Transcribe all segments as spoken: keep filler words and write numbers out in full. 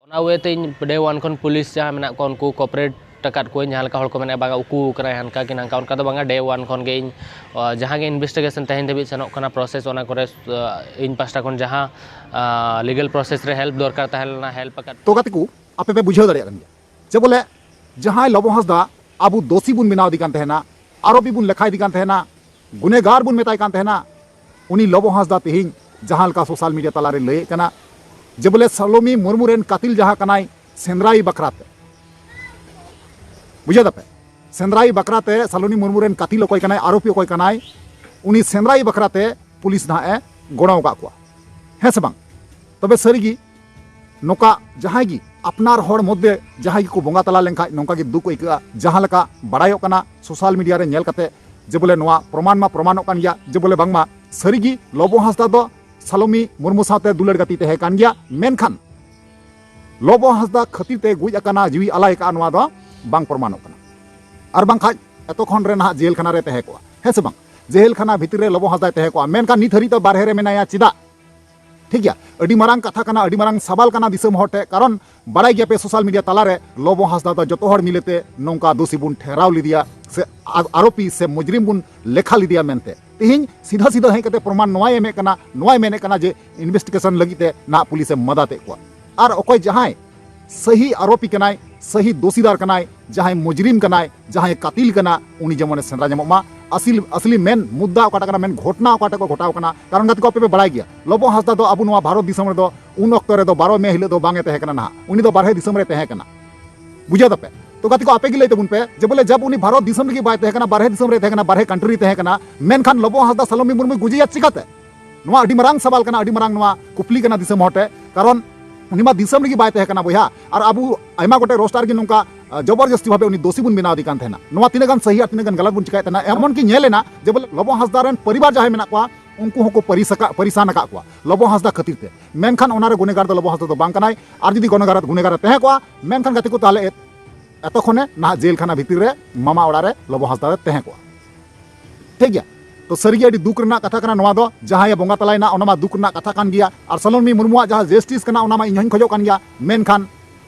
ᱚᱱᱟ ᱳᱭᱮ ᱛᱮ ᱤᱧ ᱰᱮ ᱳᱣᱟᱱ ᱠᱷᱚᱱ ᱯᱩᱞᱤᱥ ᱡᱟᱦᱟᱸ ᱢᱮᱱᱟᱜ ᱠᱚᱣᱟ, ᱩᱱᱠᱩ ᱠᱚᱯᱟᱨᱮᱴ ᱟᱠᱟᱫ ᱠᱚᱣᱟᱹᱧ᱾ ᱡᱟᱦᱟᱸ ᱞᱮᱠᱟ ᱦᱚᱲ ᱠᱚ ᱢᱮᱱᱟ, "ᱵᱟᱝᱟ, ᱩᱠᱩ ᱠᱟᱱᱟᱭ, ᱦᱟᱱᱠᱟ ᱠᱤ ᱱᱟᱝᱠᱟ", ᱚᱱᱠᱟ ᱫᱚ ᱵᱟᱝᱟ᱾ ᱰᱮ ᱳᱣᱟᱱ ᱠᱷᱚᱱ ᱜᱮ ᱤᱧ, ᱟ, ᱡᱟᱦᱟᱸ ᱜᱮ ᱤᱱᱵᱷᱮᱥᱴᱤᱜᱮᱥᱚᱱ ᱛᱮᱦᱮᱧ ᱫᱷᱟᱹᱵᱤᱡ ᱥᱮᱱᱚᱜ ᱠᱟᱱᱟ, ᱯᱨᱚᱥᱮᱥ, ᱚᱱᱟ ᱠᱚᱨᱮ, ᱟ, ᱤᱧ ᱯᱟᱥᱴᱟ ᱠᱷᱚᱱ ᱡᱟᱦᱟᱸ, ᱟ, ᱞᱤᱜᱟᱞ ᱯᱨᱚᱥᱮᱥ ᱨᱮ ᱦᱮᱞᱯ ᱫᱚᱨᱠᱟᱨ ᱛᱟᱦᱮᱸ ᱞᱮᱱᱟ, ᱦᱮᱞᱯ ᱟᱠᱟᱫ᱾ ᱛᱚ ᱜᱟᱛᱮ ᱠᱚ, ᱟᱯᱮ ᱯᱮ ᱵᱩᱡᱷᱟᱹᱣ ᱫᱟᱲᱮᱭᱟᱜ ᱠᱟᱱ ᱜᱮᱭᱟ ᱡᱮ ᱵᱚᱞᱮ ᱡᱟᱦᱟᱸᱭ ᱞᱚᱵᱚ ᱦᱟᱸᱥᱫᱟ ᱟᱵᱚ ᱫᱳᱥᱤ ᱵᱚᱱ ᱵᱮᱱᱟᱣ ᱤᱫᱤ ᱠᱟᱱ ᱛᱟᱦᱮᱱᱟ, ᱟᱨᱚᱯᱤ ᱵᱚᱱ ᱞᱮᱠᱷᱟ ᱤᱫᱤ ᱠᱟᱱ ᱛᱟᱦᱮᱱᱟ, ᱜᱩᱱᱮᱜᱟᱨ ᱵᱚᱱ ᱢᱮᱛᱟᱭ ᱠᱟᱱ ᱛᱟᱦᱮᱱᱟ, ᱩᱱᱤ ᱞᱚᱵᱚ ᱦᱟᱸᱥᱫᱟ ᱛᱮᱦᱮᱧ ᱡᱟᱦᱟᱸ ᱞᱮᱠᱟ ᱥᱳᱥᱟᱞ ᱢᱤᱰᱤᱭᱟ ᱛᱟᱞᱟᱨᱮ ᱞᱟᱹᱭᱮᱫ ᱠᱟᱱᱟ ᱡᱮ ᱵᱚᱞᱮ ᱥᱟᱞᱚᱢᱤ ᱢᱩᱨᱢᱩ ᱨᱮᱱ ᱠᱟᱹᱛᱤᱞ ᱡᱟᱦᱟᱸ ᱠᱟᱱᱟᱭ ᱥᱮᱸᱫᱽᱨᱟᱭ ᱵᱟᱠᱷᱨᱟ ᱛᱮ, ᱵᱩᱡᱷᱟᱹᱣ ᱫᱟᱯᱮ, ᱥᱮᱸᱫᱽᱨᱟᱭ ᱵᱟᱠᱷᱨᱟ ᱛᱮ ᱥᱟᱞᱚᱢᱤ ᱢᱩᱨᱢᱩ ᱨᱮᱱ ᱠᱟᱹᱛᱤᱞ ᱚᱠᱚᱭ ᱠᱟᱱᱟᱭ, ᱟᱨᱚᱯᱤ ᱚᱠᱚᱭ ᱠᱟᱱᱟᱭ, ᱩᱱᱤ ᱥᱮᱸᱫᱽᱨᱟᱭ ᱵᱟᱠᱷᱨᱟ ᱛᱮ ᱯᱩᱞᱤᱥ ᱱᱟᱦᱟᱜ ᱮ ᱜᱚᱲᱚ ᱟᱠᱟᱫ ᱠᱚᱣᱟ, ᱦᱮᱸ ᱥᱮ ᱵᱟᱝ? ᱛᱚᱵᱮ ᱥᱟᱹᱨᱤᱜᱮ ᱱᱚᱝᱠᱟ ᱡᱟᱦᱟᱸᱭ ᱜᱮ ᱟᱯᱱᱟᱨ ᱦᱚᱲ ᱢᱚᱫᱽᱫᱷᱮ ᱡᱟᱦᱟᱸᱭ ᱜᱮᱠᱚ ᱵᱚᱸᱜᱟ ᱛᱟᱞᱟ ᱞᱮᱱᱠᱷᱟᱡ ᱱᱚᱝᱠᱟ ᱜᱮ ᱫᱩᱠ ᱟᱹᱭᱠᱟᱹᱜᱼᱟ᱾ ᱡᱟᱦᱟᱸ ᱞᱮᱠᱟ ᱵᱟᱲᱟᱭᱚᱜ ᱠᱟᱱᱟ ᱥᱳᱥᱟᱞ ᱢᱤᱰᱤᱭᱟ ᱨᱮ ᱧᱮᱞ ᱠᱟᱛᱮ ᱡᱮ ᱵᱚᱞᱮ ᱱᱚᱣᱟ ᱯᱨᱚᱢᱟᱱ ᱢᱟ ᱯᱨᱚᱢᱟᱱᱚᱜ ᱠᱟᱱ ᱜᱮᱭᱟ ᱡᱮ ᱵᱚᱞᱮ ᱵᱟᱝᱢᱟ ᱥᱟᱹᱨᱤᱜᱮ ᱞᱚᱵᱚ ᱦᱟᱸᱥᱫᱟ ᱫᱚ ᱥᱟᱞᱚᱢᱤ ᱢᱩᱨᱢᱩ ᱥᱟᱶᱛᱮ ᱫᱩᱞᱟᱹᱲ ᱜᱟᱛᱮ ᱛᱟᱦᱮᱸ ᱠᱟᱱ ᱜᱮᱭᱟ, ᱢᱮᱱᱠᱷᱟᱱ ᱞᱚᱵᱚ ᱦᱟᱸᱥᱫᱟ ᱠᱷᱟᱹᱛᱤᱨ ᱛᱮ ᱜᱚᱡ ᱟᱠᱟᱱᱟ, ᱡᱤᱣᱤ ᱟᱞᱟᱭ ᱟᱠᱟᱫᱼᱟ, ᱱᱚᱣᱟ ᱫᱚ ᱵᱟᱝ ᱯᱨᱚᱢᱟᱱᱚᱜ ᱠᱟᱱᱟ᱾ ᱟᱨ ᱵᱟᱝᱠᱷᱟᱡ ᱮᱛᱚᱠᱷᱚᱱ ᱨᱮ ᱱᱟᱦᱟᱜ ᱡᱮᱞ ᱠᱷᱟᱱᱟ ᱨᱮ ᱛᱟᱦᱮᱸ ᱠᱚᱜᱼᱟ, ᱦᱮᱸ ᱥᱮ ᱵᱟᱝ? ᱡᱮᱞ ᱠᱷᱟᱱᱟ ᱵᱷᱤᱛᱤᱨ ᱨᱮ ᱞᱚᱵᱚ ᱦᱟᱸᱥᱫᱟᱭ ᱛᱟᱦᱮᱸ ᱠᱚᱜᱼᱟ, ᱢᱮᱱᱠᱷᱟᱱ ᱱᱤᱛ ᱦᱟᱹᱨᱤᱡ ᱫᱚ ᱵᱟᱨᱦᱮ ᱨᱮ ᱢᱮᱱᱟᱭᱟ᱾ ᱪᱮᱫᱟᱜ? ᱴᱷᱤᱠ ᱜᱮᱭᱟ, ᱟᱹᱰᱤ ᱢᱟᱨᱟᱝ ᱠᱟᱛᱷᱟ ᱠᱟᱱᱟ, ᱟᱹᱰᱤ ᱢᱟᱨᱟᱝ ᱥᱟᱵᱟᱞ ᱠᱟᱱᱟ ᱫᱤᱥᱚᱢ ᱦᱚᱲ ᱴᱷᱮᱱ᱾ ᱠᱟᱨᱚᱱ ᱵᱟᱲᱟᱭ ᱜᱮᱭᱟᱯᱮ, ᱥᱳᱥᱟᱞ ᱢᱤᱰᱤᱭᱟ ᱛᱟᱞᱟᱨᱮ ᱞᱚᱵᱚ ᱦᱟᱸᱥᱫᱟ ᱫᱚ ᱡᱚᱛᱚ ᱦᱚᱲ ᱢᱤᱞᱮᱛᱮ ᱱᱚᱝᱠᱟ ᱫᱳᱥᱤ ᱵᱚᱱ ᱴᱷᱮᱨᱟᱣ ᱞᱮᱫᱮᱭᱟ ᱥᱮ ᱟ-, ᱟᱨᱚᱯᱤ ᱥᱮ ᱢᱩᱡᱽᱨᱤᱢ ᱵᱚᱱ ᱞᱮᱠᱷᱟ ᱞᱮᱫᱮᱭᱟ ᱢᱮᱱᱛᱮ᱾ ᱛᱮᱦᱮᱧ ᱥᱤᱫᱷᱟᱹ ᱥᱤᱫᱷᱟᱹ ᱦᱮᱡ ᱠᱟᱛᱮ ᱯᱨᱚᱢᱟᱱ ᱱᱚᱣᱟᱭ ᱮᱢᱮᱫ ᱠᱟᱱᱟ, ᱱᱚᱣᱟᱭ ᱢᱮᱱᱮᱫ ᱠᱟᱱᱟ ᱡᱮ ᱤᱱᱵᱷᱮᱥᱴᱤᱜᱮᱥᱚᱱ ᱞᱟᱹᱜᱤᱫ ᱛᱮ ᱱᱟᱦᱟᱜ ᱯᱩᱞᱤᱥᱮ ᱢᱟᱫᱟᱛᱮᱫ ᱠᱚᱣᱟ᱾ ᱟᱨ ᱚᱠᱚᱭ ᱡᱟᱦᱟᱸᱭ ᱥᱟᱹᱦᱤ ᱟᱨᱚᱯᱤ ᱠᱟᱱᱟᱭ, ᱥᱟᱹᱦᱤ ᱫᱳᱥᱤᱫᱟᱨ ᱠᱟᱱᱟᱭ, ᱡᱟᱦᱟᱸᱭ ᱢᱩᱡᱽᱨᱤᱢ ᱠᱟᱱᱟᱭ, ᱡᱟᱦᱟᱸᱭ ᱠᱟᱛᱤᱞ ᱠᱟᱱᱟ, ᱩᱱᱤ ᱡᱮᱢᱚᱱᱮ ᱥᱮᱸᱫᱽᱨᱟ ᱧᱟᱢᱚᱜ ᱢᱟ᱾ ᱟᱥᱤᱞ, ᱟᱥᱞᱤ ᱢᱮᱱ ᱢᱩᱫᱽᱫᱟ ᱚᱠᱟᱴᱟᱜ ᱠᱟᱱᱟ, ᱢᱮᱱ ᱜᱷᱚᱴᱱᱟ ᱚᱠᱟᱴᱟᱜ ᱠᱚ ᱜᱷᱚᱴᱟᱣ ᱠᱟᱱᱟ, ᱠᱟᱨᱚᱱ ᱜᱟᱛᱮ ᱠᱚ ᱟᱯᱮ ᱯᱮ ᱵᱟᱲᱟᱭ ᱜᱮᱭᱟ, ᱞᱚᱵᱚ ᱦᱟᱸᱥᱫᱟ ᱫᱚ ᱟᱵᱚ ᱱᱚᱣᱟ ᱵᱷᱟᱨᱚᱛ ᱫᱤᱥᱚᱢ ᱨᱮᱫᱚ ᱩᱱ ᱚᱠᱛᱚ ᱨᱮᱫᱚ ᱵᱟᱨᱚ ᱢᱮ ᱦᱤᱞᱳᱜ ᱫᱚ ᱵᱟᱝ ᱮ ᱛᱟᱦᱮᱸ ᱠᱟᱱᱟ ᱱᱟᱦᱟᱜ, ᱩᱱᱤ ᱫᱚ ᱵᱟᱨᱦᱮ ᱫᱤᱥᱚᱢ ᱨᱮ ᱛᱟᱦᱮᱸ ᱠᱟᱱᱟ᱾ ᱵᱩᱡᱷᱟᱹᱣ ᱫᱟᱯᱮ? ᱛᱚ ᱜᱟᱛᱮ ᱠᱚ, ᱟᱯᱮ ᱜᱮ ᱞᱟᱹᱭ ᱛᱟᱵᱚᱱ ᱯᱮ ᱡᱮ ᱵᱚᱞᱮ ᱡᱟᱵ ᱩᱱᱤ ᱵᱷᱟᱨᱚᱛ ᱫᱤᱥᱚᱢ ᱨᱮᱜᱮ ᱵᱟᱭ ᱛᱟᱦᱮᱸ ᱠᱟᱱᱟ, ᱵᱟᱨᱦᱮ ᱫᱤᱥᱚᱢ ᱨᱮ ᱛᱟᱦᱮᱸ ᱠᱟᱱᱟ, ᱵᱟᱨᱦᱮ ᱠᱟᱱᱴᱨᱤ ᱨᱮ ᱛᱟᱦᱮᱸ ᱠᱟᱱᱟ, ᱢᱮᱱᱠᱷᱟᱱ ᱞᱚᱵᱚ ᱦᱟᱸᱥᱫᱟ ᱥᱟᱞᱚᱢᱤ ᱢᱩᱨᱢᱩᱭ ᱜᱚᱡᱮᱭᱟ ᱪᱤᱠᱟᱛᱮ? ᱱᱚᱣᱟ ᱟᱹᱰᱤ ᱢᱟᱨᱟᱝ ᱥᱟᱵᱟᱞ ᱠᱟᱱᱟ, ᱟᱹᱰᱤ ᱢᱟᱨᱟᱝ ᱱᱚᱣᱟ ᱠᱩᱠᱞᱤ ᱠᱟᱱᱟ ᱫᱤᱥᱚᱢ ᱦᱚᱲ ᱴᱷᱮᱱ᱾ ᱠᱟᱨᱚᱱ ᱩᱱᱤ ᱢᱟ ᱫᱤᱥᱚᱢ ᱨᱮᱜᱮ ᱵᱟᱭ ᱛᱟᱦᱮᱸ ᱠᱟᱱᱟ ᱵᱚᱭᱦᱟ, ᱟᱨ ᱟᱵᱚ ᱟᱭᱢᱟ ᱜᱚᱴᱮᱡ ᱨᱳᱥᱴᱟᱨ ᱜᱮ ᱱᱚᱝᱠᱟ, ᱟ, ᱡᱚᱵᱚᱨᱡᱚᱥᱛᱤ ᱵᱷᱟᱵᱮ ᱩᱱᱤ ᱫᱳᱥᱤ ᱵᱚᱱ ᱵᱮᱱᱟᱣ ᱮᱫᱮ ᱠᱟᱱ ᱛᱟᱦᱮᱱᱟ᱾ ᱱᱚᱣᱟ ᱛᱤᱱᱟᱹᱜ ᱜᱟᱱ ᱥᱟᱹᱦᱤ ᱟᱨ ᱛᱤᱱᱟᱹᱜ ᱜᱟᱱ ᱜᱟᱞᱟᱛ ᱵᱚᱱ ᱪᱤᱠᱟᱭᱮᱫ ᱛᱟᱦᱮᱱᱟ᱾ ᱮᱢᱚᱱ ᱠᱤ ᱧᱮᱞ ᱮᱱᱟ ᱡᱮ ᱵᱚᱞᱮ ᱞᱚᱵᱚ ᱦᱟᱸᱥᱫᱟ ᱨᱮᱱ ᱯᱚᱨᱤᱵᱟᱨ ᱡᱟᱦᱟᱸᱭ ᱢᱮᱱᱟᱜ ᱠᱚᱣᱟ, ᱩᱱᱠᱩ ᱦᱚᱸᱠᱚ ᱯᱟᱹᱨᱤᱥ ᱟᱠᱟᱫ, ᱯᱟᱹᱨᱤᱥᱟᱱ ᱟᱠᱟᱫ ᱠᱚᱣᱟ ᱞᱚᱵᱚ ᱦᱟᱸᱥᱫᱟ ᱠᱷᱟᱹᱛᱤᱨ ᱛᱮ᱾ ᱢᱮᱱᱠᱷᱟᱱ ᱚᱱᱟ ᱨᱮ ᱜᱩᱱᱮᱜᱟᱨ ᱫᱚ ᱞᱚᱵᱚ ᱦᱟᱸᱥᱫᱟ ᱫᱚ ᱵᱟᱝ ᱠᱟᱱᱟᱭ᱾ ᱟᱨ ᱡᱩᱫᱤ ᱜᱩᱱᱮᱜᱟᱨ, ᱜᱩᱱᱮᱜᱟᱨ ᱮ ᱛᱟᱦᱮᱸ ᱠᱚᱜᱼᱟ, ᱢᱮᱱᱠᱷᱟᱱ ᱜᱟᱛᱮ ᱠᱚ, ᱛᱟᱦᱚᱞᱮ ᱮᱛ-, ᱮᱛᱚᱠᱷᱚᱱᱮ ᱱᱟᱦᱟᱜ ᱡᱮᱞ ᱠᱷᱟᱱᱟ ᱵᱷᱤᱛᱤᱨ ᱨᱮ ᱢᱟᱢᱟ ᱚᱲᱟᱜ ᱨᱮ ᱞᱚᱵᱚ ᱦᱟᱸᱥᱫᱟ ᱫᱚᱭ ᱛᱟᱦᱮᱸ ᱠᱚᱜᱼᱟ᱾ ᱴᱷᱤᱠ ᱜᱮᱭᱟ? ᱛᱚ ᱥᱟᱹᱨᱤᱜᱮ ᱟᱹᱰᱤ ᱫᱩᱠ ᱨᱮᱱᱟᱜ ᱠᱟᱛᱷᱟ ᱠᱟᱱᱟ ᱱᱚᱣᱟ ᱫᱚ᱾ ᱡᱟᱦᱟᱸᱭᱮ ᱵᱚᱸᱜᱟ ᱛᱟᱞᱟᱭᱮᱱᱟ, ᱚᱱᱟ ᱢᱟ ᱫᱩᱠ ᱨᱮᱱᱟᱜ ᱠᱟᱛᱷᱟ ᱠᱟᱱ ᱜᱮᱭᱟ, ᱟᱨ ᱥᱚᱞᱚᱢᱤ ᱢᱩᱨᱢᱩᱣᱟᱜ ᱡᱟᱦᱟᱸ ᱡᱟᱥᱴᱤᱥ ᱠᱟᱱᱟ, ᱚᱱᱟ ᱢᱟ ᱤᱧ ᱦᱚᱸᱧ ᱠᱷᱚᱡᱚᱜ ᱠᱟᱱ ᱜᱮᱭᱟ᱾ ᱢᱮᱱᱠᱷᱟᱱ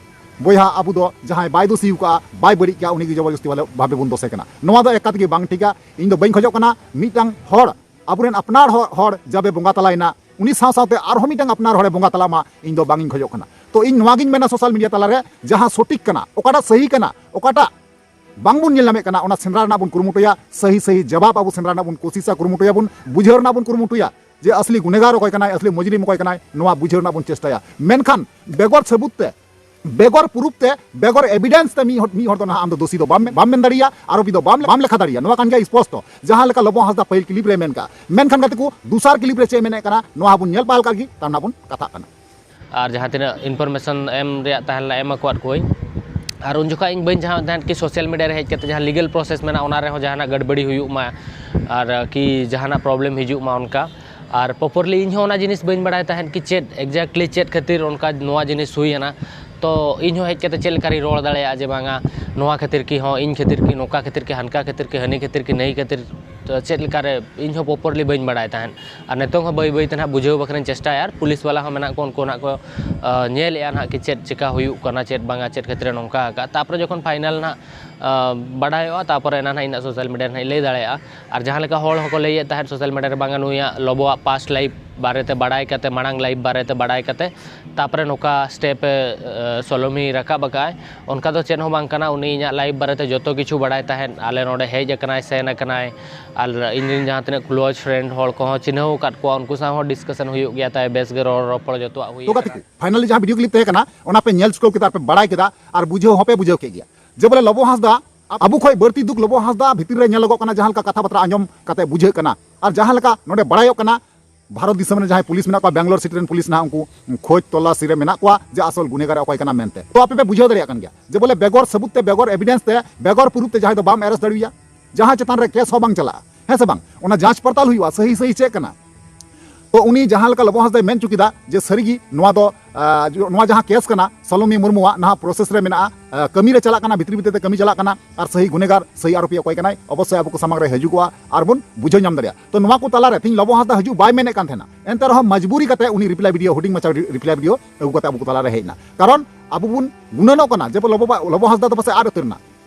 ᱵᱚᱭᱦᱟ, ᱟᱵᱚ ᱫᱚ ᱡᱟᱦᱟᱸᱭ ᱵᱟᱭ ᱫᱳᱥᱤ ᱟᱠᱟᱫᱼᱟ, ᱵᱟᱭ ᱵᱟᱹᱲᱤᱡ ᱠᱟᱜᱼᱟ, ᱩᱱᱤ ᱜᱮ ᱡᱚᱵᱚᱨᱡᱚᱥᱛᱤ ᱵᱷᱟᱵᱮ ᱵᱚᱱ ᱫᱳᱥᱮ ᱠᱟᱱᱟ᱾ ᱱᱚᱣᱟ ᱫᱚ ᱮᱠᱟᱛ ᱜᱮ ᱵᱟᱝ ᱴᱷᱤᱠᱟ᱾ ᱤᱧ ᱫᱚ ᱵᱟᱹᱧ ᱠᱷᱚᱡᱚᱜ ᱠᱟᱱᱟ ᱢᱤᱫᱴᱟᱝ ᱦᱚᱲ, ᱟᱵᱚᱨᱮᱱ ᱟᱯᱱᱟᱨ ᱦᱚᱲ, ᱦᱚᱲ ᱡᱟᱵᱮ ᱵᱚᱸᱜᱟ ᱛᱟᱞᱟᱭᱮᱱᱟ, ᱩᱱᱤ ᱥᱟᱶ ᱥᱟᱶᱛᱮ ᱟᱨᱦᱚᱸ ᱢᱤᱫᱴᱟᱝ ᱟᱯᱱᱟᱨ ᱦᱚᱲᱮ ᱵᱚᱸᱜᱟ ᱛᱟᱞᱟᱜ ᱢᱟ, ᱤᱧ ᱫᱚ ᱵᱟᱝ ᱤᱧ ᱠᱷᱚᱡᱚᱜ ᱠᱟᱱᱟ᱾ ᱛᱚ ᱤᱧ ᱱᱚᱣᱟ ᱜᱤᱧ ᱢᱮᱱᱟ, ᱥᱳᱥᱟᱞ ᱢᱤᱰᱤᱭᱟ ᱛᱟᱞᱟᱨᱮ ᱡᱟᱦᱟᱸ ᱥᱚᱴᱷᱤᱠ ᱠᱟᱱᱟ, ᱚᱠᱟᱴᱟᱜ ᱥᱟᱹᱦᱤ ᱠᱟᱱᱟ, ᱚᱠᱟᱴᱟᱜ ᱵᱟᱝᱵᱚᱱ ᱧᱮᱞ ᱧᱟᱢᱮᱫ ᱠᱟᱱᱟ, ᱚᱱᱟ ᱥᱮᱸᱫᱽᱨᱟ ᱨᱮᱱᱟᱜ ᱵᱚᱱ ᱠᱩᱨᱩᱢᱩᱴᱩᱭᱟ, ᱥᱟᱹᱦᱤ ᱥᱟᱹᱦᱤ ᱡᱟᱵᱟᱵ ᱟᱵᱚ ᱥᱮᱸᱫᱽᱨᱟ ᱨᱮᱱᱟᱜ ᱵᱚᱱ ᱠᱩᱥᱤᱥᱟ, ᱠᱩᱨᱩᱢᱩᱴᱩᱭᱟᱵᱚᱱ, ᱵᱩᱡᱷᱟᱹᱣ ᱨᱮᱱᱟᱜ ᱵᱚᱱ ᱠᱩᱨᱩᱢᱩᱴᱩᱭᱟ ᱡᱮ ᱟᱥᱞᱤ ᱜᱩᱱᱮᱜᱟᱨ ᱚᱠᱚᱭ ᱠᱟᱱᱟᱭ, ᱟᱥᱞᱤ ᱢᱩᱡᱨᱤᱢ ᱚᱠᱚᱭ ᱠᱟᱱᱟᱭ, ᱱᱚᱣᱟ ᱵᱩᱡᱷᱟᱹᱣ ᱨᱮᱱᱟᱜ ᱵᱚᱱ ᱪᱮᱥᱴᱟᱭᱟ᱾ ᱢᱮᱱᱠᱷᱟᱱ ᱵᱮᱜᱚᱨ ᱥᱟᱹᱵᱩᱛ ᱛᱮ, ᱵᱮᱜᱚᱨ ᱯᱩᱨᱩᱯ ᱛᱮ, ᱵᱮᱜᱚᱨ ᱮᱵᱤᱰᱮᱱᱥ ᱛᱮ ᱢᱤᱫ ᱦᱚᱲ, ᱢᱤᱫ ᱦᱚᱲ ᱫᱚ ᱱᱟᱦᱟᱜ ᱟᱢ ᱫᱚ ᱫᱳᱥᱤ ᱫᱚ ᱵᱟᱢ, ᱵᱟᱢ ᱢᱮᱱ ᱫᱟᱲᱮᱭᱟᱜᱼᱟ, ᱟᱨᱚᱯᱤ ᱫᱚ ᱵᱟᱢ, ᱵᱟᱢ ᱞᱮᱠᱷᱟ ᱫᱟᱲᱮᱭᱟᱜᱼᱟ᱾ ᱱᱚᱣᱟ ᱠᱟᱱ ᱜᱮᱭᱟ ᱥᱯᱚᱥᱴᱚ, ᱡᱟᱦᱟᱸ ᱞᱮᱠᱟ ᱞᱚᱵᱚ ᱦᱟᱸᱥᱫᱟ ᱯᱟᱹᱦᱤᱞ ᱠᱞᱤᱯ ᱨᱮ ᱢᱮᱱ ᱠᱟᱜᱼᱟ᱾ ᱢᱮᱱᱠᱷᱟᱱ ᱜᱟᱛᱮ ᱠᱚ, ᱫᱚᱥᱟᱨ ᱠᱞᱤᱯ ᱨᱮ ᱪᱮᱫ ᱢᱮᱱᱮᱫ ᱠᱟᱱᱟ, ᱱᱚᱣᱟ ᱦᱚᱸᱵᱚᱱ ᱧᱮᱞ ᱯᱟᱦᱟᱞ ᱠᱟᱜ ᱜᱮ, ᱛᱟᱨ ᱱᱟᱦᱟᱜ ᱵᱚᱱ ᱠᱟᱛᱷᱟᱜ ᱠᱟᱱᱟ᱾ ᱟᱨ ᱡᱟᱦᱟᱸ ᱛᱤᱱᱟᱹᱜ ᱤᱱᱯᱷᱚᱨᱢᱮᱥᱚᱱ ᱮᱢ ᱨᱮᱭᱟᱜ ᱛᱟᱦᱮᱸ ᱞᱮᱱᱟ, ᱮᱢ ᱟᱠᱟᱫ ᱠᱚᱣᱟᱧ᱾ ᱟᱨ ᱩᱱ ᱡᱚᱠᱷᱟᱜ ᱤᱧ ᱵᱟᱹᱧ ᱪᱟᱦᱟᱣᱮᱫ ᱛᱟᱦᱮᱸᱫ ᱠᱤ ᱥᱳᱥᱟᱞ ᱢᱤᱰᱤᱭᱟ ᱨᱮ ᱦᱮᱡ ᱠᱟᱛᱮ ᱡᱟᱦᱟᱸ ᱞᱤᱜᱟᱞ ᱯᱨᱚᱥᱮᱥ ᱢᱮᱱᱟᱜᱼᱟ, ᱚᱱᱟ ᱨᱮᱦᱚᱸ ᱡᱟᱦᱟᱱᱟᱜ ᱜᱟᱹᱰᱵᱟᱹᱲᱤ ᱦᱩᱭᱩᱜ ᱢᱟ, ᱟᱨ ᱠᱤ ᱡᱟᱦᱟᱱᱟᱜ ᱯᱨᱚᱵᱞᱮᱢ ᱦᱤᱡᱩᱜ ᱢᱟ ᱚᱱᱠᱟ᱾ ᱟᱨ ᱯᱨᱚᱯᱟᱨᱞᱤ ᱤᱧ ᱦᱚᱸ ᱚᱱᱟ ᱡᱤᱱᱤᱥ ᱵᱟᱹᱧ ᱵᱟᱲᱟᱭ ᱛᱟᱦᱮᱸᱫ ᱠᱤ ᱪᱮᱫ ᱮᱠᱡᱮᱠᱴᱞᱤ ᱪᱮᱫ ᱠᱷᱟᱹᱛᱤᱨ ᱚᱱᱠᱟ ᱱᱚᱣᱟ ᱡᱤᱱᱤᱥ ᱦᱩᱭᱮᱱᱟ᱾ ᱛᱚ ᱤᱧ ᱦᱚᱸ ᱦᱮᱡ ᱠᱟᱛᱮ ᱪᱮᱫ ᱞᱮᱠᱟ ᱨᱤᱧ ᱨᱚᱲ ᱫᱟᱲᱮᱭᱟᱜᱼᱟ ᱡᱮ ᱵᱟᱝᱟ, ᱱᱚᱣᱟ ᱠᱷᱟᱹᱛᱤᱨ ᱠᱤ, ᱦᱚᱸ ᱤᱧ ᱠᱷᱟᱹᱛᱤᱨ ᱠᱤ, ᱱᱚᱝᱠᱟ ᱠᱷᱟᱹᱛᱤᱨ ᱠᱤ, ᱦᱟᱱᱠᱟ ᱠᱷᱟᱹᱛᱤᱨ ᱠᱤ, ᱦᱟᱹᱱᱤ ᱠᱷᱟᱹᱛᱤᱨ ᱠᱤ, ᱱᱟᱹᱭ ᱠᱷᱟᱹᱛᱤᱨ, ᱛᱚ ᱪᱮᱫ ᱞᱮᱠᱟᱨᱮ ᱤᱧ ᱦᱚᱸ ᱯᱨᱚᱯᱟᱨᱞᱤ ᱵᱟᱹᱧ ᱵᱟᱲᱟᱭ ᱛᱟᱦᱮᱸᱫ᱾ ᱟᱨ ᱱᱤᱛᱚᱝ ᱦᱚᱸ ᱵᱟᱹᱭ ᱵᱟᱹᱭ ᱛᱮ ᱱᱟᱦᱟᱜ ᱵᱩᱡᱷᱟᱹᱣ ᱵᱟᱠᱷᱨᱟᱧ ᱪᱮᱥᱴᱟᱭᱟ, ᱟᱨ ᱯᱩᱞᱤᱥ ᱵᱟᱞᱟ ᱦᱚᱸ ᱢᱮᱱᱟᱜ ᱠᱚ, ᱩᱱᱠᱩ ᱱᱟᱦᱟᱜ ᱠᱚ, ᱟ, ᱧᱮᱞᱮᱜᱼᱟ ᱱᱟᱦᱟᱜ ᱠᱤ ᱪᱮᱫ ᱪᱮᱠᱟ ᱦᱩᱭᱩᱜ ᱠᱟᱱᱟ, ᱪᱮᱫ ᱵᱟᱝᱟ, ᱪᱮᱫ ᱠᱷᱟᱹᱛᱤᱨ ᱱᱚᱝᱠᱟ ᱟᱠᱟᱫ᱾ ᱛᱟᱯᱚᱨᱮ ᱡᱚᱠᱷᱚᱱ ᱯᱷᱟᱭᱱᱟᱞ ᱱᱟᱦᱟᱜ, ᱟ, ᱵᱟᱰᱟᱭᱚᱜᱼᱟ, ᱛᱟᱯᱚᱨᱮ ᱮᱱᱟ ᱱᱟᱦᱟᱜ ᱤᱧ ᱱᱟᱦᱟᱜ ᱥᱳᱥᱟᱞ ᱢᱤᱰᱤᱭᱟ ᱨᱮ ᱱᱟᱦᱟᱜ ᱤᱧ ᱞᱟᱹᱭ ᱫᱟᱲᱮᱭᱟᱜᱼᱟ᱾ ᱟᱨ ᱡᱟᱦᱟᱸ ᱞᱮᱠᱟ ᱦᱚᱲ ᱦᱚᱸᱠᱚ ᱞᱟᱹᱭᱮᱫ ᱛᱟᱦᱮᱸᱫ ᱥᱳᱥᱟᱞ ᱢᱤᱰᱤᱭᱟ ᱨᱮ, ᱵᱟᱝᱟ, ᱱᱩᱭᱟᱜ ᱞᱚᱵᱚᱣᱟᱜ ᱯᱟᱥᱴ ᱞᱟᱭᱤᱯ ᱵᱟᱨᱮᱛᱮ ᱵᱟᱲᱟᱭ ᱠᱟᱛᱮ, ᱢᱟᱲᱟᱝ ᱞᱟᱭᱤᱯ ᱵᱟᱨᱮᱛᱮ ᱵᱟᱲᱟᱭ ᱠᱟᱛᱮ, ᱛᱟᱯᱚᱨᱮ ᱱᱚᱝᱠᱟ ᱥᱴᱮᱯ ᱮ, ᱮ, ᱥᱚᱞᱚᱢᱤ ᱨᱟᱠᱟᱵ ᱟᱠᱟᱫᱼᱟᱭ, ᱚᱱᱠᱟ ᱫᱚ ᱪᱮᱫ ᱦᱚᱸ ᱵᱟᱝ ᱠᱟᱱᱟ᱾ ᱩᱱᱤ ᱤᱧᱟᱹᱜ ᱞᱟᱭᱤᱯ ᱵᱟᱨᱮᱛᱮ ᱡᱚᱛᱚ ᱠᱤᱪᱷᱩ ᱵᱟᱲᱟᱭ ᱛᱟᱦᱮᱸᱫ, ᱟᱞᱮ ᱱᱚᱰᱮ ᱦᱮᱡ ᱟᱠᱟᱱᱟᱭ, ᱥᱮᱱ ᱟᱠᱟᱱᱟᱭ, ᱟᱨ ᱤᱧ ᱨᱮᱱ ᱡᱟᱦᱟᱸ ᱛᱤᱱᱟᱹᱜ ᱠᱞᱳᱡᱽ ᱯᱷᱨᱮᱱᱰ ᱦᱚᱲ ᱠᱚᱦᱚᱸ ᱪᱤᱱᱦᱟᱹᱣ ᱟᱠᱟᱫ ᱠᱚᱣᱟ, ᱩᱱᱠᱩ ᱥᱟᱶ ᱦᱚᱸ ᱰᱤᱥᱠᱟᱥᱚᱱ ᱦᱩᱭᱩᱜ ᱜᱮᱭᱟ ᱛᱟᱭ, ᱵᱮᱥ ᱜᱮ ᱨᱚᱲ ᱨᱚᱯᱚᱲ ᱡᱚᱛᱚᱣᱟᱜ ᱦᱩᱭᱩᱜ ᱛᱚ ᱜᱟᱛᱮ ᱠᱟᱱᱟ᱾ ᱠᱚ, ᱯᱷᱟᱭᱱᱟᱞᱤ ᱡᱟᱦᱟᱸ ᱵᱷᱤᱰᱤᱭᱳ ᱠᱞᱤᱯ ᱛᱟᱦᱮᱸ ᱠᱟᱱᱟ, ᱚᱱᱟ ᱯᱮ ᱧᱮᱞ ᱪᱩᱠᱟᱹᱣ ᱠᱮᱫᱟ, ᱟᱨ ᱯᱮ ᱵᱟᱲᱟᱭ ᱠᱮᱫᱟ, ᱟᱨ ᱵᱩᱡᱷᱟᱹᱣ ᱦᱚᱸᱯᱮ ᱵᱩᱡᱷᱟᱹᱣ ᱠᱮᱫ ᱜᱮᱭᱟ ᱡᱮ ᱵᱚᱞᱮ ᱞᱚᱵᱚ ᱦᱟᱸᱥᱫᱟ, ᱟᱵᱚ ᱠᱷᱚᱱ ᱵᱟᱹᱲᱛᱤ ᱫᱩᱠ ᱞᱚᱵᱚ ᱦᱟᱸᱥᱫᱟ ᱵᱷᱤᱛᱤᱨ ᱨᱮ ᱧᱮᱞᱚᱜᱚᱜ ᱠᱟᱱᱟ, ᱡᱟᱦᱟᱸ ᱞᱮᱠᱟ ᱠᱟᱛᱷᱟ ᱵᱟᱛᱨᱟ ᱟᱸᱡᱚᱢ ᱠᱟᱛᱮ ᱵᱩᱡᱷᱟᱹᱜ ᱠᱟᱱᱟ, ᱟᱨ ᱡᱟᱦᱟᱸ ᱞᱮᱠᱟ ᱱᱚᱰᱮ ᱵᱟᱲᱟᱭᱚᱜ ᱠᱟᱱᱟ, ᱵᱷᱟᱨᱚᱛ ᱫᱤᱥᱚᱢ ᱨᱮ ᱡᱟᱦᱟᱸᱭ ᱯᱩᱞᱤᱥ ᱢᱮᱱᱟᱜ ᱠᱚᱣᱟ, ᱵᱮᱝᱜᱟᱞᱳᱨ ᱥᱤᱴᱤ ᱨᱮᱱ ᱯᱩᱞᱤᱥ ᱱᱟᱦᱟᱜ ᱩᱱᱠᱩ ᱠᱷᱳᱡᱽ ᱛᱚᱞᱟᱥᱤ ᱨᱮ ᱢᱮᱱᱟᱜ ᱠᱚᱣᱟ ᱡᱮ ᱟᱥᱚᱞ ᱜᱩᱱᱮᱜᱟᱨ ᱚᱠᱚᱭ ᱠᱟᱱᱟ ᱢᱮᱱᱛᱮ᱾ ᱛᱚ ᱟᱯᱮ ᱯᱮ ᱵᱩᱡᱷᱟᱹᱣ ᱫᱟᱲᱮᱭᱟᱜ ᱠᱟᱱ ᱜᱮᱭᱟ ᱡᱮ ᱵᱚᱞᱮ ᱵᱮᱜᱚᱨ ᱥᱟᱹᱵᱩᱛ ᱛᱮ, ᱵᱮᱜᱚᱨ ᱮᱵᱤᱰᱮᱱᱥ ᱛᱮ, ᱵᱮᱜᱚᱨ ᱯᱩᱨᱩᱯ ᱛᱮ ᱡᱟᱦᱟᱸᱭ ᱫᱚ ᱵᱟᱢ ᱮᱨᱮᱥᱴ ᱫᱟᱲᱮᱭᱟᱭᱟ, ᱡᱟᱦᱟᱸ ᱪᱮᱛᱟᱱ ᱨᱮ ᱠᱮᱥ ᱦᱚᱸ ᱵᱟᱝ ᱪᱟᱞᱟᱜᱼᱟ, ᱦᱮᱸ ᱥᱮ ᱵᱟᱝ? ᱚᱱᱟ ᱡᱟᱸᱪ ᱯᱚᱲᱛᱟᱞ ᱦᱩᱭᱩᱜᱼᱟ, ᱥᱟᱹᱦᱤ ᱥᱟᱹᱦᱤ ᱪᱮᱫ ᱠᱟᱱᱟ᱾ ᱛᱚ ᱩᱱᱤ ᱡᱟᱦᱟᱸ ᱞᱮᱠᱟ ᱞᱚᱵᱚ ᱦᱟᱸᱥᱫᱟᱭ ᱢᱮᱱ ᱪᱩ ᱠᱮᱫᱟ ᱡᱮ ᱥᱟᱹᱨᱤᱜᱮ ᱱᱚᱣᱟ ᱫᱚ, ᱟᱸ, ᱱᱚᱣᱟ ᱡᱟᱦᱟᱸ ᱠᱮᱥ ᱠᱟᱱᱟ ᱥᱟᱞᱚᱢᱤ ᱢᱩᱨᱢᱩᱣᱟᱜ, ᱱᱟᱦᱟᱜ ᱯᱨᱚᱥᱮᱥ ᱨᱮ ᱢᱮᱱᱟᱜᱼᱟ, ᱟᱸ, ᱠᱟᱹᱢᱤ ᱨᱮ ᱪᱟᱞᱟᱜ ᱠᱟᱱᱟ, ᱵᱷᱤᱛᱨᱤ ᱵᱷᱤᱛᱨᱤ ᱛᱮ ᱠᱟᱹᱢᱤ ᱪᱟᱞᱟᱜ ᱠᱟᱱᱟ, ᱟᱨ ᱥᱟᱹᱦᱤ ᱜᱩᱱᱮᱜᱟᱨ, ᱥᱟᱹᱦᱤ ᱟᱨᱚᱯᱤ ᱚᱠᱚᱭ ᱠᱟᱱᱟᱭ, ᱚᱵᱚᱥᱥᱳᱭ ᱟᱵᱚ ᱠᱚ ᱥᱟᱢᱟᱝ ᱨᱮ ᱦᱤᱡᱩᱜᱚᱜᱼᱟ ᱟᱨ ᱵᱚᱱ ᱵᱩᱡᱷᱟᱹᱣ ᱧᱟᱢ ᱫᱟᱲᱮᱭᱟᱜᱼᱟ᱾ ᱛᱚ ᱱᱚᱣᱟ ᱠᱚ ᱛᱟᱞᱟᱨᱮ ᱛᱮᱦᱮᱧ ᱞᱚᱵᱚ ᱦᱟᱸᱥᱫᱟ ᱦᱤᱡᱩᱜ ᱵᱟᱭ ᱢᱮᱱᱮᱫ ᱠᱟᱱ ᱛᱟᱦᱮᱱᱟ, ᱮᱱᱛᱮ ᱨᱮᱦᱚᱸ ᱢᱟᱡᱽᱵᱩᱨᱤ ᱠᱟᱛᱮ ᱩᱱᱤ ᱨᱤᱯᱞᱟᱭ ᱵᱷᱤᱰᱤᱭᱳ, ᱦᱩᱰᱤᱧ ᱢᱟᱪᱷᱟ ᱨᱤᱯᱞᱟᱭ ᱵᱷᱤᱰᱤᱭᱳ ᱟᱹᱜᱩ ᱠᱟᱛᱮ ᱟᱵᱚ ᱠᱚ ᱛᱟᱞᱟᱨᱮ ᱦᱮᱡ ᱮᱱᱟ᱾ ᱠᱟᱨᱚᱱ ᱟᱵᱚ ᱵᱚᱱ ᱜᱩᱱᱟᱹᱱᱚᱜ ᱠᱟᱱᱟ ᱡᱮ ᱞᱚᱵᱚ ᱵᱟ-, ᱞᱚᱵᱚ ᱦᱟᱸᱥᱫᱟ ᱫᱚ ᱯᱟᱥᱮᱡ ᱟᱫ ᱩᱛᱟᱹᱨ ᱮᱱᱟ,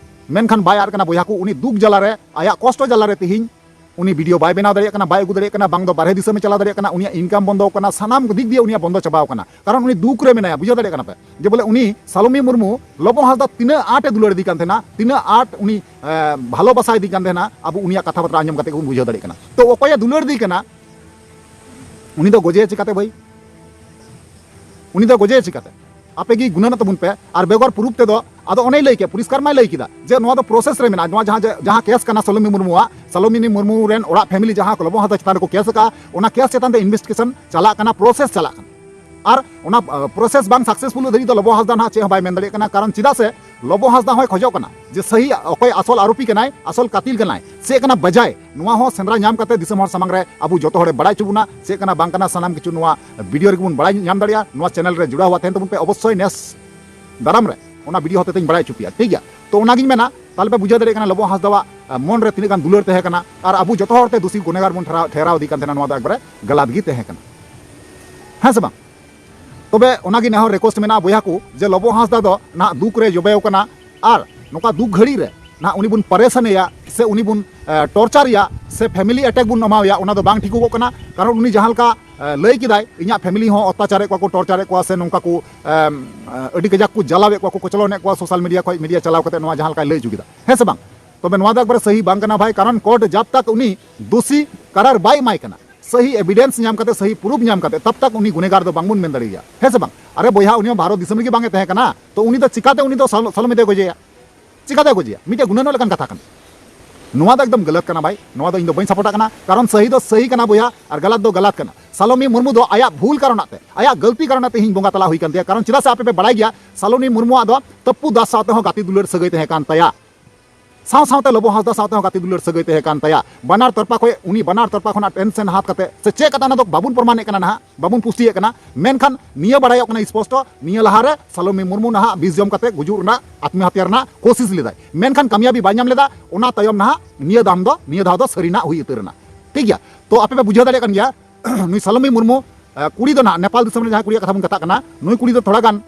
ᱢᱮᱱᱠᱷᱟᱱ ᱵᱟᱭ ᱟᱫ ᱠᱟᱱᱟ ᱵᱚᱭᱦᱟ ᱠᱚ᱾ ᱩᱱᱤ ᱫᱩᱠ ᱡᱟᱞᱟᱨᱮ, ᱟᱭᱟᱜ ᱠᱚᱥᱴᱚ ᱡᱟᱞᱟᱨᱮ ᱛᱮᱦᱮᱧ ᱩᱱᱤ ᱵᱷᱤᱰᱤᱭᱳ ᱵᱟᱭ ᱵᱮᱱᱟᱣ ᱫᱟᱲᱮᱭᱟᱜ ᱠᱟᱱᱟ, ᱵᱟᱭ ᱟᱹᱜᱩ ᱫᱟᱲᱮᱭᱟᱜ ᱠᱟᱱᱟ, ᱵᱟᱝ ᱫᱚ ᱵᱟᱨᱦᱮ ᱫᱤᱥᱚᱢᱮ ᱪᱟᱞᱟᱣ ᱫᱟᱲᱮᱭᱟᱜ ᱠᱟᱱᱟ, ᱩᱱᱤᱭᱟᱜ ᱤᱱᱠᱟᱢ ᱵᱚᱱᱫᱚ ᱟᱠᱟᱱᱟ, ᱥᱟᱱᱟᱢ ᱫᱤᱠ ᱫᱤᱭᱮ ᱩᱱᱤᱭᱟᱜ ᱵᱚᱱᱫᱚ ᱪᱟᱵᱟᱣ ᱟᱠᱟᱱᱟ᱾ ᱠᱟᱨᱚᱱ ᱩᱱᱤ ᱫᱩᱠ ᱨᱮ ᱢᱮᱱᱟᱭᱟ, ᱵᱩᱡᱷᱟᱹᱣ ᱫᱟᱲᱮᱭᱟᱜ ᱠᱟᱱᱟ ᱯᱮ ᱡᱮ ᱵᱚᱞᱮ ᱩᱱᱤ ᱥᱟᱞᱚᱢᱤ ᱢᱩᱨᱢᱩ ᱞᱚᱵᱚ ᱦᱟᱸᱥᱫᱟ ᱛᱤᱱᱟᱹᱜ ᱟᱸᱴ ᱮ ᱫᱩᱞᱟᱹᱲ ᱤᱫᱤ ᱠᱟᱱ ᱛᱟᱦᱮᱱᱟ, ᱛᱤᱱᱟᱹᱜ ᱟᱸᱴ ᱩᱱᱤ, ᱮ, ᱵᱷᱟᱞᱚᱵᱟᱥᱟ ᱤᱫᱤ ᱠᱟᱱ ᱛᱟᱦᱮᱱᱟ, ᱟᱵᱚ ᱩᱱᱤᱭᱟᱜ ᱠᱟᱛᱷᱟ ᱵᱟᱛᱨᱟ ᱟᱸᱡᱚᱢ ᱠᱟᱛᱮ ᱜᱮᱵᱚᱱ ᱵᱩᱡᱷᱟᱹᱣ ᱫᱟᱲᱮᱭᱟᱜ ᱠᱟᱱᱟ᱾ ᱛᱚ ᱚᱠᱚᱭᱮ ᱫᱩᱞᱟᱹᱲ ᱤᱫᱤ ᱠᱟᱱᱟ, ᱩᱱᱤ ᱫᱚ ᱜᱚᱡᱮᱭᱟ ᱪᱤᱠᱟᱛᱮ ᱵᱷᱟᱹᱭ? ᱩᱱᱤ ᱫᱚ ᱜᱚᱡᱮᱭᱟ ᱪᱤᱠᱟᱛᱮ? ᱟᱯᱮ ᱜᱮ ᱜᱩᱱᱟᱹᱱᱚᱜ ᱛᱟᱵᱚᱱ ᱯᱮ᱾ ᱟᱨ ᱵᱮᱜᱚᱨ ᱯᱨᱩᱯ ᱛᱮᱫᱚ, ᱟᱫᱚ ᱚᱱᱮᱭ ᱞᱟᱹᱭ ᱠᱮᱫ, ᱯᱚᱨᱤᱥᱠᱟᱨ ᱢᱟᱭ ᱞᱟᱹᱭ ᱠᱮᱫᱟ ᱡᱮ ᱱᱚᱣᱟ ᱫᱚ ᱯᱨᱚᱥᱮᱥ ᱨᱮ ᱢᱮᱱᱟᱜᱼᱟ᱾ ᱱᱚᱣᱟ ᱡᱟᱦᱟᱸ ᱡᱮ, ᱡᱟᱦᱟᱸ ᱠᱮᱥ ᱠᱟᱱᱟ ᱥᱟᱞᱚᱢᱤ ᱢᱩᱨᱢᱩᱣᱟᱜ, ᱥᱟᱞᱚᱢᱤᱱᱤ ᱢᱩᱨᱢᱩ ᱨᱮᱱ ᱚᱲᱟᱜ ᱯᱷᱮᱢᱤᱞᱤ ᱡᱟᱦᱟᱸ ᱠᱚ ᱞᱚᱵᱚ ᱦᱟᱸᱥᱫᱟ ᱪᱮᱛᱟᱱ ᱨᱮᱠᱚ ᱠᱮᱥ ᱟᱠᱟᱫᱼᱟ, ᱚᱱᱟ ᱠᱮᱥ ᱪᱮᱛᱟᱱ ᱨᱮ ᱤᱱᱵᱷᱮᱥᱴᱤᱜᱮᱥᱚᱱ ᱪᱟᱞᱟᱜ ᱠᱟᱱᱟ, ᱯᱨᱚᱥᱮᱥ ᱪᱟᱞᱟᱜ ᱠᱟᱱᱟ᱾ ᱟᱨ ᱚᱱᱟ, ᱟ, ᱯᱨᱚᱥᱮᱥ ᱵᱟᱝ ᱥᱟᱠᱥᱮᱥᱯᱷᱩᱞ ᱫᱷᱟᱹᱨᱤᱡ ᱫᱚ ᱞᱚᱵᱚ ᱦᱟᱸᱥᱫᱟ ᱱᱟᱦᱟᱜ ᱪᱮᱫ ᱦᱚᱸ ᱵᱟᱭ ᱢᱮᱱ ᱫᱟᱲᱮᱭᱟᱜ ᱠᱟᱱᱟ᱾ ᱠᱟᱨᱚᱱ ᱪᱮᱫᱟᱜ ᱥᱮ ᱞᱚᱵᱚ ᱦᱟᱸᱥᱫᱟ ᱦᱚᱸᱭ ᱠᱷᱚᱡᱚᱜ ᱠᱟᱱᱟ ᱡᱮ ᱥᱟᱹᱦᱤ ᱚᱠᱚᱭ ᱟᱥᱚᱞ ᱟᱨᱳᱯᱤ ᱠᱟᱱᱟᱭ, ᱟᱥᱚᱞ ᱠᱟᱛᱤᱞ ᱠᱟᱱᱟᱭ, ᱪᱮᱫ ᱠᱟᱱᱟ ᱵᱟᱡᱟᱭ, ᱱᱚᱣᱟ ᱦᱚᱸ ᱥᱮᱸᱫᱽᱨᱟ ᱧᱟᱢ ᱠᱟᱛᱮ ᱫᱤᱥᱚᱢ ᱦᱚᱲ ᱥᱟᱢᱟᱝ ᱨᱮ ᱟᱵᱚ ᱡᱚᱛᱚ ᱦᱚᱲᱮ ᱵᱟᱲᱟᱭ ᱦᱚᱪᱚ ᱵᱚᱱᱟ᱾ ᱪᱮᱫ ᱠᱟᱱᱟ ᱵᱟᱝ ᱠᱟᱱᱟ ᱥᱟᱱᱟᱢ ᱠᱤᱪᱷᱩ ᱱᱚᱣᱟ ᱵᱷᱤᱰᱤᱭᱳ ᱨᱮᱜᱮ ᱵᱚᱱ ᱵᱟᱲᱟᱭ ᱧᱟᱢ ᱫᱟᱲᱮᱭᱟᱜᱼᱟ᱾ ᱱᱚᱣᱟ ᱪᱮᱱᱮᱞ ᱨᱮ ᱡᱩᱲᱟᱣ ᱦᱩᱭ ᱛᱟᱦᱮᱱ ᱛᱟᱵᱚᱱ ᱯᱮ, ᱚᱵᱚᱥᱥᱳᱭ ᱱᱮᱥ ᱫᱟᱨᱟᱢ ᱨᱮ ᱚᱱᱟ ᱵᱷᱤᱰᱤᱭᱳ ᱦᱚᱛᱮᱛᱮᱧ ᱵᱟᱲᱟᱭ ᱦᱚᱪᱚ ᱯᱮᱭᱟ, ᱴᱷᱤᱠ ᱜᱮᱭᱟ? ᱛᱚ ᱚᱱᱟᱜᱤᱧ ᱢᱮᱱᱟ, ᱛᱟᱦᱞᱮ ᱯᱮ ᱵᱩᱡᱷᱟᱹᱣ ᱫᱟᱲᱮᱭᱟᱜ ᱠᱟᱱᱟ ᱞᱚᱵᱚ ᱦᱟᱸᱥᱫᱟᱣᱟᱜ, ᱟ, ᱢᱚᱱ ᱨᱮ ᱛᱤᱱᱟᱹᱜ ᱜᱟᱱ ᱫᱩᱞᱟᱹᱲ ᱛᱟᱦᱮᱸ ᱠᱟᱱᱟ, ᱟᱨ ᱟᱵᱚ ᱡᱚᱛᱚ ᱦᱚᱲ ᱛᱮ ᱫᱩᱥᱤ ᱜᱩᱱᱮᱜᱟᱨ ᱵᱚᱱ ᱴᱷᱮᱨᱟᱣ, ᱴᱷᱮᱨᱟᱣ ᱤᱫᱤ ᱠᱟᱱ ᱛᱟᱦᱮᱱᱟ᱾ ᱱᱚᱣᱟ ᱫᱚ ᱮᱠᱵᱟᱨᱮ ᱜᱟᱞᱟᱛ ᱜᱮ ᱛᱟᱦᱮᱸ ᱠᱟᱱᱟ, ᱦᱮᱸ ᱥᱮ ᱵᱟᱝ? ᱛᱚᱵᱮ ᱚᱱᱟᱜᱮ ᱱᱮᱦᱚᱨ ᱨᱤᱠᱩᱭᱮᱥᱴ ᱢᱮᱱᱟᱜᱼᱟ ᱵᱚᱭᱦᱟ ᱠᱚ, ᱡᱮ ᱞᱚᱵᱚ ᱦᱟᱸᱥᱫᱟ ᱫᱚ ᱱᱟᱦᱟᱜ ᱫᱩᱠ ᱨᱮ ᱡᱚᱵᱮᱣ ᱠᱟᱱᱟ, ᱟᱨ ᱱᱚᱝᱠᱟ ᱫᱩᱠ ᱜᱷᱟᱹᱲᱤ ᱨᱮ ᱱᱟᱦᱟᱜ ᱩᱱᱤ ᱵᱚᱱ ᱯᱟᱨᱮᱥᱟᱱᱮᱭᱟ ᱥᱮ ᱩᱱᱤ ᱵᱚᱱ, ᱮ, ᱴᱚᱨᱪᱟᱨᱮᱭᱟ ᱥᱮ ᱯᱷᱮᱢᱤᱞᱤ ᱮᱴᱮᱠ ᱵᱚᱱ ᱮᱢᱟᱣᱟᱭᱟ, ᱚᱱᱟ ᱫᱚ ᱵᱟᱝ ᱴᱷᱤᱠᱚᱜᱚᱜ ᱠᱟᱱᱟ᱾ ᱠᱟᱨᱚᱱ ᱩᱱᱤ ᱡᱟᱦᱟᱸ ᱞᱮᱠᱟ, ᱮ, ᱞᱟᱹᱭ ᱠᱮᱫᱟᱭ, ᱤᱧᱟᱹᱜ ᱯᱷᱮᱢᱤᱞᱤ ᱦᱚᱸ ᱚᱛᱛᱟᱪᱟᱨᱮᱫ ᱠᱚᱣᱟ ᱠᱚ, ᱴᱚᱨᱪᱟᱨᱮᱫ ᱠᱚᱣᱟ ᱥᱮ ᱱᱚᱝᱠᱟ ᱠᱚ, ᱮᱢ, ᱮ, ᱟᱹᱰᱤ ᱠᱟᱡᱟᱠ ᱠᱚ ᱡᱟᱞᱟᱣᱮᱫ ᱠᱚᱣᱟ ᱠᱚ, ᱠᱚᱪᱞᱚᱱᱮᱫ ᱠᱚᱣᱟ ᱥᱳᱥᱟᱞ ᱢᱤᱰᱤᱭᱟ ᱠᱷᱚᱱ ᱢᱤᱰᱤᱭᱟ ᱪᱟᱞᱟᱣ ᱠᱟᱛᱮ ᱱᱚᱣᱟ ᱡᱟᱦᱟᱸ ᱞᱮᱠᱟᱭ ᱞᱟᱹᱭ ᱦᱚᱪᱚ ᱠᱮᱫᱟ, ᱦᱮᱸ ᱥᱮ ᱵᱟᱝ? ᱛᱚᱵᱮ ᱱᱚᱣᱟ ᱫᱚ ᱮᱠᱵᱟᱨᱮ ᱥᱟᱹᱦᱤ ᱵᱟᱝ ᱠᱟᱱᱟ ᱵᱷᱟᱭ, ᱠᱟᱨᱚᱱ ᱠᱳᱨᱴ ᱡᱟᱵ ᱛᱟᱠ ᱩᱱᱤ ᱫᱳᱥᱤ ᱠᱟᱨᱟᱨ ᱵᱟᱭ ᱮᱢᱟᱭ ᱠᱟᱱᱟ, ᱥᱟᱹᱦᱤ ᱮᱵᱤᱰᱮᱱᱥ ᱧᱟᱢ ᱠᱟᱛᱮ, ᱥᱟᱹᱦᱤ ᱯᱨᱩᱯ ᱧᱟᱢ ᱠᱟᱛᱮ, ᱛᱟᱵ ᱛᱟᱠ ᱩᱱᱤ ᱜᱩᱱᱮᱜᱟᱨ ᱫᱚ ᱵᱟᱝᱵᱚᱱ ᱢᱮᱱ ᱫᱟᱲᱮᱭᱟᱭᱟ, ᱦᱮᱸ ᱥᱮ ᱵᱟᱝ? ᱟᱨᱮ ᱵᱚᱭᱦᱟ, ᱩᱱᱤ ᱦᱚᱸ ᱵᱷᱟᱨᱚᱛ ᱫᱤᱥᱚᱢ ᱨᱮᱜᱮ ᱵᱟᱝ ᱮ ᱛᱟᱦᱮᱸ ᱠᱟᱱᱟ, ᱛᱚ ᱩᱱᱤ ᱫᱚ ᱪᱤᱠᱟᱛᱮ ᱩᱱᱤ ᱫᱚ ᱥᱟᱞ-, ᱥᱟᱞᱚᱢᱤ ᱫᱚᱭ ᱜᱚᱡᱮᱭᱟ? ᱪᱤᱠᱟᱛᱮ ᱜᱚᱡᱮᱭᱟ? ᱢᱤᱫᱴᱮᱡ ᱜᱩᱱᱟᱹᱱᱚᱜ ᱞᱮᱠᱟᱱ ᱠᱟᱛᱷᱟ ᱠᱟᱱᱟ᱾ ᱱᱚᱣᱟ ᱫᱚ ᱮᱠᱫᱚᱢ ᱜᱟᱞᱟᱛ ᱠᱟᱱᱟ ᱵᱷᱟᱭ, ᱱᱚᱣᱟ ᱫᱚ ᱤᱧ ᱫᱚ ᱵᱟᱹᱧ ᱥᱟᱯᱳᱨᱴᱟᱜ ᱠᱟᱱᱟ, ᱠᱟᱨᱚᱱ ᱥᱟᱹᱦᱤ ᱫᱚ ᱥᱟᱹᱦᱤ ᱠᱟᱱᱟ ᱵᱚᱭᱦᱟ, ᱟᱨ ᱜᱟᱞᱟᱛ ᱫᱚ ᱜᱟᱞᱟᱛ ᱠᱟᱱᱟ᱾ ᱥᱟᱞᱚᱢᱤ ᱢᱩᱨᱢᱩ ᱫᱚ ᱟᱭᱟᱜ ᱵᱷᱩᱞ ᱠᱟᱨᱚᱱᱟᱜ ᱛᱮ, ᱟᱭᱟᱜ ᱜᱟᱹᱞᱛᱤ ᱠᱟᱨᱚᱱᱟᱜ ᱛᱮ ᱛᱮᱦᱮᱧ ᱵᱚᱸᱜᱟ ᱛᱟᱞᱟ ᱦᱩᱭ ᱠᱟᱱ ᱛᱟᱭᱟ, ᱠᱟᱨᱚᱱ ᱪᱮᱫᱟᱜ ᱥᱮ ᱟᱯᱮ ᱯᱮ ᱵᱟᱲᱟᱭ ᱜᱮᱭᱟ, ᱥᱟᱞᱚᱢᱤ ᱢᱩᱨᱢᱩᱣᱟᱜ ᱫᱚ ᱛᱟᱹᱯᱯᱩ ᱫᱟᱥ ᱥᱟᱶᱛᱮ ᱦᱚᱸ ᱜᱟᱛᱮ ᱫᱩᱞᱟᱹᱲ ᱥᱟᱹᱜᱟᱹᱭ ᱛᱟᱦᱮᱸ ᱠᱟᱱ ᱛᱟᱭᱟ᱾ ᱥᱟᱶ ᱥᱟᱶᱛᱮ ᱞᱚᱵᱚ ᱦᱟᱸᱥᱫᱟ ᱥᱟᱶᱛᱮ ᱦᱚᱸ ᱜᱟᱛᱮ ᱫᱩᱞᱟᱹᱲ ᱥᱟᱹᱜᱟᱹᱭ ᱛᱟᱦᱮᱸ ᱠᱟᱱ ᱛᱟᱭᱟ᱾ ᱵᱟᱱᱟᱨ ᱛᱚᱨᱯᱟ ᱠᱷᱚᱱ ᱩᱱᱤ ᱵᱟᱱᱟᱨ ᱛᱚᱨᱯᱟ ᱠᱷᱚᱱᱟᱜ ᱴᱮᱱᱥᱮᱱ ᱦᱟᱛ ᱠᱟᱛᱮ ᱥᱮ ᱪᱮᱫ ᱠᱟᱛᱷᱟ, ᱚᱱᱟ ᱫᱚ ᱵᱟᱵᱚᱱ ᱯᱨᱚᱢᱟᱱᱮᱫ ᱠᱟᱱᱟ ᱱᱟᱦᱟᱜ, ᱵᱟᱵᱚᱱ ᱯᱩᱥᱴᱤᱭᱮᱫ ᱠᱟᱱᱟ, ᱢᱮᱱᱠᱷᱟᱱ ᱱᱤᱭᱟᱹ ᱵᱟᱲᱟᱭᱚᱜ ᱠᱟᱱᱟ ᱥᱯᱚᱥᱴᱚ, ᱱᱤᱭᱟᱹ ᱞᱟᱦᱟᱨᱮ ᱥᱟᱞᱚᱢᱤ ᱢᱩᱨᱢᱩ ᱱᱟᱦᱟᱜ ᱵᱤᱥ ᱡᱚᱢ ᱠᱟᱛᱮ ᱜᱩᱡᱩᱜ ᱨᱮᱱᱟᱜ, ᱟᱛᱢᱚᱦᱟᱛᱭᱟ ᱨᱮᱱᱟᱜ ᱠᱳᱥᱤᱥ ᱞᱮᱫᱟᱭ, ᱢᱮᱱᱠᱷᱟᱱ ᱠᱟᱢᱭᱟᱵᱤ ᱵᱟᱭ ᱧᱟᱢ ᱞᱮᱫᱟ᱾ ᱚᱱᱟ ᱛᱟᱭᱚᱢ ᱱᱟᱦᱟᱜ ᱱᱤᱭᱟᱹ ᱫᱟᱢ ᱫᱚ, ᱱᱤᱭᱟᱹ ᱫᱷᱟᱣ ᱫᱚ ᱥᱟᱹᱨᱤᱱᱟᱜ ᱦᱩᱭ ᱩᱛᱟᱹᱨ ᱮᱱᱟ᱾ ᱴᱷᱤᱠ ᱜᱮᱭᱟ, ᱛᱚ ᱟᱯᱮ ᱯᱮ ᱵᱩᱡᱷᱟᱹᱣ ᱫᱟᱲᱮᱭᱟᱜ ᱠᱟᱱ ᱜᱮᱭᱟ, ᱱᱩᱭ ᱥᱟᱞᱚᱢᱤ ᱢᱩᱨᱢᱩ, ᱟᱸ, ᱠᱩᱲᱤ ᱫᱚ ᱱᱟᱦᱟᱜ, ᱱᱮᱯᱟᱞ ᱫᱤᱥᱚᱢ ᱨᱮ ᱡᱟᱦᱟᱸ ᱠᱩᱲᱤᱭᱟᱜ ᱠᱟᱛᱷᱟ ᱵᱚᱱ ᱠᱟᱛᱷᱟᱜ ᱠᱟᱱᱟ, ᱱᱩᱭ ᱠᱩᱲᱤ ᱫᱚ ᱛᱷᱚᱲᱟ ᱜᱟᱱ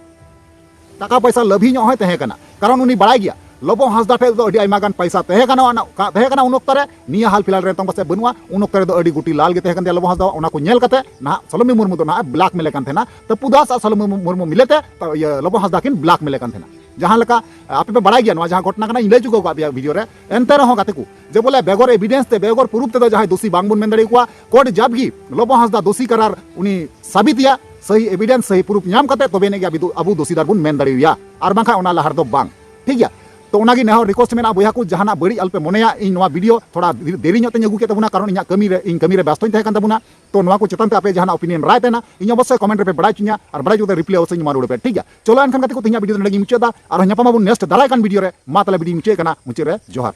ᱴᱟᱠᱟ ᱯᱚᱭᱥᱟ ᱞᱟᱹᱵᱷᱤ ᱧᱚᱜ ᱦᱚᱸᱭ ᱛᱟᱦᱮᱸ ᱠᱟᱱᱟ, ᱠᱟᱨᱚᱱ ᱩᱱᱤ ᱵᱟᱲᱟᱭ ᱜᱮᱭᱟ ᱞᱚᱵᱚ ᱦᱟᱸᱥᱫᱟ ᱴᱷᱮᱡ ᱫᱚ ᱟᱹᱰᱤ ᱟᱭᱢᱟ ᱜᱟᱱ ᱯᱚᱭᱥᱟ ᱛᱟᱦᱮᱸ ᱠᱟᱱᱟ, ᱚᱱᱟ ᱠᱟ-, ᱛᱟᱦᱮᱸ ᱠᱟᱱᱟ ᱩᱱ ᱚᱠᱛᱚ ᱨᱮ᱾ ᱱᱤᱭᱟᱹ ᱦᱟᱞ ᱯᱷᱤᱞᱦᱟᱞ ᱨᱮ ᱱᱤᱛᱚᱝ ᱯᱟᱥᱮᱡ ᱵᱟᱹᱱᱩᱜᱼᱟ᱾ ᱩᱱ ᱚᱠᱛᱚ ᱨᱮᱫᱚ ᱟᱹᱰᱤ ᱜᱩᱴᱤ ᱞᱟᱞ ᱜᱮ ᱛᱟᱦᱮᱸ ᱠᱟᱱ ᱛᱟᱭᱟ ᱞᱚᱵᱚ ᱦᱟᱸᱥᱫᱟ, ᱚᱱᱟ ᱠᱚ ᱧᱮᱞ ᱠᱟᱛᱮ ᱱᱟᱦᱟᱜ ᱥᱟᱞᱚᱢᱤ ᱢᱩᱨᱢᱩ ᱫᱚ ᱱᱟᱦᱟᱜ ᱵᱞᱟᱠᱢᱮᱞᱮ ᱠᱟᱱ ᱛᱟᱦᱮᱱᱟ᱾ ᱛᱚ ᱯᱩᱫᱟᱥ ᱟᱨ ᱥᱟᱞᱚᱢᱤ ᱢᱩᱨᱢᱩ ᱢᱤᱞᱮ ᱛᱮ, ᱛᱚ, ᱤᱭᱟᱹ, ᱞᱚᱵᱚ ᱦᱟᱸᱥᱫᱟ ᱠᱤᱱ ᱵᱞᱟᱠᱢᱮᱞᱮ ᱠᱟᱱ ᱛᱟᱦᱮᱱᱟ᱾ ᱡᱟᱦᱟᱸ ᱞᱮᱠᱟ, ᱟᱯᱮ ᱯᱮ ᱵᱟᱲᱟᱭ ᱜᱮᱭᱟ ᱱᱚᱣᱟ ᱡᱟᱦᱟᱸ ᱜᱷᱚᱴᱚᱱᱟ ᱠᱟᱱᱟ, ᱤᱧ ᱞᱟᱹᱭ ᱪᱩᱠᱟᱹᱣ ᱠᱟᱜ ᱯᱮᱭᱟ ᱵᱷᱤᱰᱤᱭᱳ ᱨᱮ᱾ ᱮᱱᱛᱮ ᱨᱮᱦᱚᱸ ᱜᱟᱛᱮ ᱠᱚ, ᱡᱮ ᱵᱚᱞᱮ ᱵᱮᱜᱚᱨ ᱮᱵᱤᱰᱮᱱᱥ ᱛᱮ, ᱵᱮᱜᱚᱨ ᱯᱨᱩᱯ ᱛᱮᱫᱚ ᱡᱟᱦᱟᱸᱭ ᱫᱳᱥᱤ ᱵᱟᱝᱵᱚᱱ ᱢᱮᱱ ᱫᱟᱲᱮ ᱟᱠᱚᱣᱟ᱾ ᱠᱳᱨᱴ ᱡᱟᱵ ᱜᱮ ᱞᱚᱵᱚ ᱦᱟᱸᱥᱫᱟ ᱫᱳᱥᱤ ᱠᱟᱨᱟᱨ ᱩᱱᱤ ᱥᱟᱵᱤᱛ ᱮᱭᱟ, ᱥᱟᱹᱦᱤ ᱮᱵᱤᱰᱮᱱᱥ, ᱥᱟᱹᱦᱤ ᱯᱨᱩᱯ ᱧᱟᱢ ᱠᱟᱛᱮ ᱛᱚᱵᱮ ᱮᱱᱮᱡ ᱜᱮ ᱟᱵᱚ ᱫᱳ-, ᱟᱵᱚ ᱫᱳᱥᱤᱫᱟᱨ ᱵᱚᱱ ᱢᱮᱱ ᱫᱟᱲᱮᱣᱟᱭᱟ, ᱟᱨ ᱵᱟᱝᱠᱷᱟᱱ ᱚᱱᱟ ᱞᱟᱦᱟ ᱨᱮᱫᱚ ᱵᱟᱝ᱾ ᱴᱷᱤᱠ ᱜᱮᱭᱟ? ᱛᱚ ᱚᱱᱟᱜᱮ ᱱᱮᱦᱚᱨ ᱨᱤᱠᱣᱮᱥᱴ ᱢᱮᱱᱟᱜᱼᱟ ᱵᱚᱭᱦᱟ ᱠᱚ, ᱡᱟᱦᱟᱱᱟᱜ ᱵᱟᱹᱲᱤᱡ ᱟᱞᱚᱯᱮ ᱢᱚᱱᱮᱭᱟ᱾ ᱤᱧ ᱱᱚᱣᱟ ᱵᱷᱤᱰᱤᱭᱳ ᱛᱷᱚᱲᱟ ᱫᱮᱨᱤ ᱧᱚᱜ ᱛᱮᱧ ᱟᱹᱜᱩ ᱠᱮᱫ ᱛᱟᱵᱚᱱᱟ, ᱠᱟᱨᱚᱱ ᱤᱧᱟᱹᱜ ᱠᱟᱹᱢᱤ ᱨᱮ, ᱤᱧ ᱠᱟᱹᱢᱤ ᱨᱮ ᱵᱮᱥᱛᱚᱧ ᱛᱟᱦᱮᱸ ᱠᱟᱱ ᱛᱟᱵᱚᱱᱟ᱾ ᱛᱚ ᱱᱚᱣᱟ ᱠᱚ ᱪᱮᱛᱟᱱ ᱛᱮ ᱟᱯᱮ ᱡᱟᱦᱟᱱᱟᱜ ᱚᱯᱤᱱᱤᱭᱚᱱ ᱨᱟᱭ ᱛᱟᱦᱮᱱᱟ, ᱤᱧ ᱚᱵᱚᱥᱥᱳᱭ ᱠᱚᱢᱮᱱᱴ ᱨᱮᱯᱮ ᱵᱟᱲᱟᱭ ᱦᱚᱪᱚᱧᱟ, ᱟᱨ ᱵᱟᱲᱟᱭ ᱦᱚᱪᱚ ᱠᱟᱛᱮ ᱨᱤᱯᱞᱟᱭ ᱚᱵᱚᱥᱥᱳᱭ ᱤᱧ ᱮᱢᱟ ᱨᱩᱣᱟᱹᱲ ᱯᱮ᱾ ᱴᱷᱤᱠ ᱜᱮᱭᱟ? ᱪᱚᱞᱚ ᱮᱱᱠᱷᱟᱱ ᱜᱟᱛᱮ ᱠᱚ, ᱛᱮᱦᱮᱧᱟᱜ ᱵᱷᱤᱰᱤᱭᱳ ᱫᱚ ᱱᱚᱰᱮ ᱜᱤᱧ ᱢᱩᱪᱟᱹᱫ ᱮᱫᱟ᱾ ᱟᱨᱦᱚᱸ ᱧᱟᱯᱟᱢ ᱟᱵᱚᱱ ᱱᱮᱠᱥᱴ ᱫᱟᱨᱟᱭ ᱠᱟᱱ ᱵᱷᱤᱰᱤᱭᱳ ᱨᱮ᱾ ᱢᱟ ᱛᱟᱦᱞᱮ ᱵᱷᱤᱰᱤᱭᱳᱧ ᱢᱩᱪᱟᱹᱫ ᱠᱟᱱᱟ, ᱢᱩᱪᱟᱹᱫ ᱨᱮ ᱡᱚᱦᱟᱨ᱾